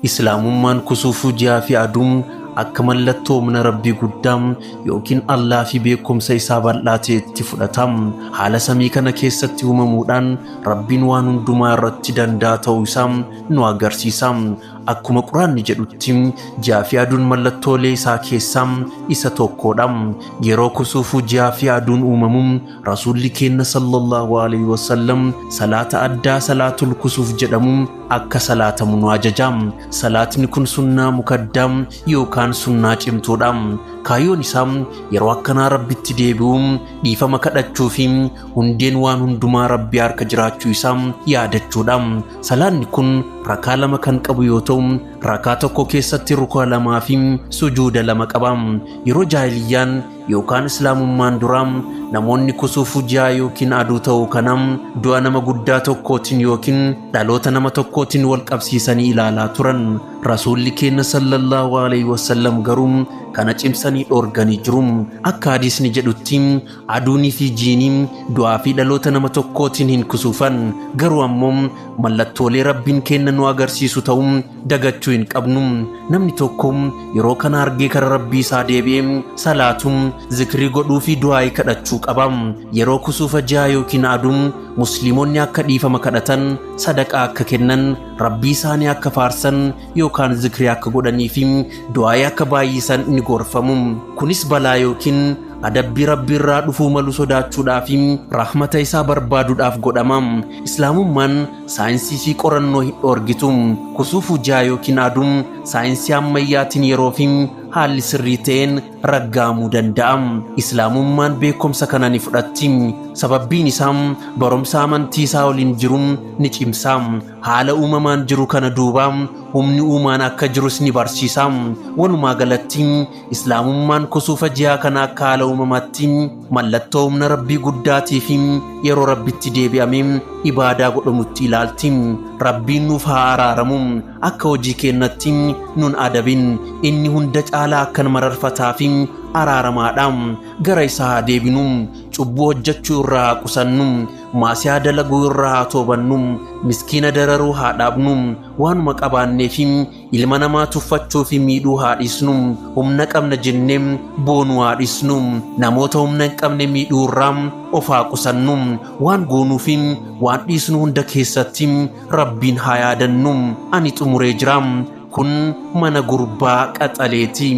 Islaamummaan kusuufuu ji'aa fi aduun akka mallattoo humna Rabbii guddaa yookiin Allaa fi beekumsa isaa bal'aa ta'etti fudhata. Haala samii kana keessatti uumamuudhaan Rabbiin waan hundumaa irratti danda'a ta'uu isaa nu agarsiisa. Akkuma Quraanni jedhutti, ji'aa fi aduun mallattoolee isaa keessaa isa tokkodha. Yeroo kusuufuu ji'aa fi aduun uumamu, Rasuulli keenya sallallahu alaihi wasallam salaata addaa salaatul kusuuf jedhamu akka salaatamu nu ajaja. Salaatni kun sunnaa mukaddaa yookaan sunnaa cimtuudha. Kaayyoon isaa yeroo akkanaa Rabbitti deebi'u, dhiifama kadhachuu fi hundeen waan hundumaa Rabbi harka jiraachuu isaa yaadachuudha. Salaanni kun rakaa 2 kan qabu yoo ta'u, rakaa 1 keessatti rukaa 2 fi sujuuda 2 qaba. Yeroo jaahiliyyaan yookaan islaamummaan duraa namoonni kusuufuu ji'aa yookiin aduu ta'uu kana du'a nama guddaa tokkootiin yookiin dhaloota nama tokkootiin wal qabsiisanii ilaalaa turan. Rasuulli keenya sallallahu alaihi wasallam garuu kana cimsanii dhoorganii jiru. Akka hadiisni jedhutti, aduunii fi jiiniin du'aa fi dhaloota nama tokkootiin hin kusuufan, garuu ammoo mallattoolee Rabbiin kenna nu agarsiisu ta'uu dagachuu hin qabnu. Namni tokko yeroo kana argee kara Rabbii isaa deebi'ee salaatuun, zikrii godhuu fi du'aa kadhachuu qaba. Yeroo kusuufa ji'aa yookiin aduun musliimonni akka dhiifama kadhatan, sadaqaa akka kennan, Rabbii isaanii akka faarsan yookaan zikrii akka godhanii fi du'aa akka baay'isan ni gorfamu. Kunis balaa yookiin adabbii Rabbii irraa dhufuu malu sodaachuudhaa fi rahmata isaa barbaaduudhaaf godhama. Islaamummaan saayinsii fi qorannoo hin dhoorgitu. Kusuufuu ji'aa yookiin aduun saayinsii ammayyaatiin yeroo fi haalli sirrii ta'een raggaamuu danda'a. Islaamummaan beekumsa kana ni fudhatti. Sababbiin isaa barumsa amantii isaa waliin jiru ni cimsa. Haala uumamaan jiru kana duuba humni uumaan akka jirus ni barsiisa. Walumaa galatti Islaamummaan kusuufa ji'aa kana akka haala uumamaatti mallattoo humna Rabbii guddaatii fi yeroo Rabbitti deebi'amee ibaadaa godhamutti ilaalti. Rabbiin nuuf haa araaramu, akka hojii keenyatti nun adabin. Inni hunda caalaa akkan mararfataa fi araaramaadha. Gara isaa haa deebinu, cubbuu hojjechuu irraa haa qusannu, maasiyaa dalaguu irraa haa toobannu, miskiina dararuu haa dhaabnu, waanuma qabaannee fi ilma namaa tuffachuu fi miidhuu haa dhiisnu, humna qabna jennee boonuu haa dhiisnu, namoota humna hin qabne miidhuu irraa of haa qusannu, waan goonuu fi waan dhiisnu hunda keessatti Rabbiin haa yaadannu. Ani xumuree jira. Kun mana gurbaa qaxaleeti.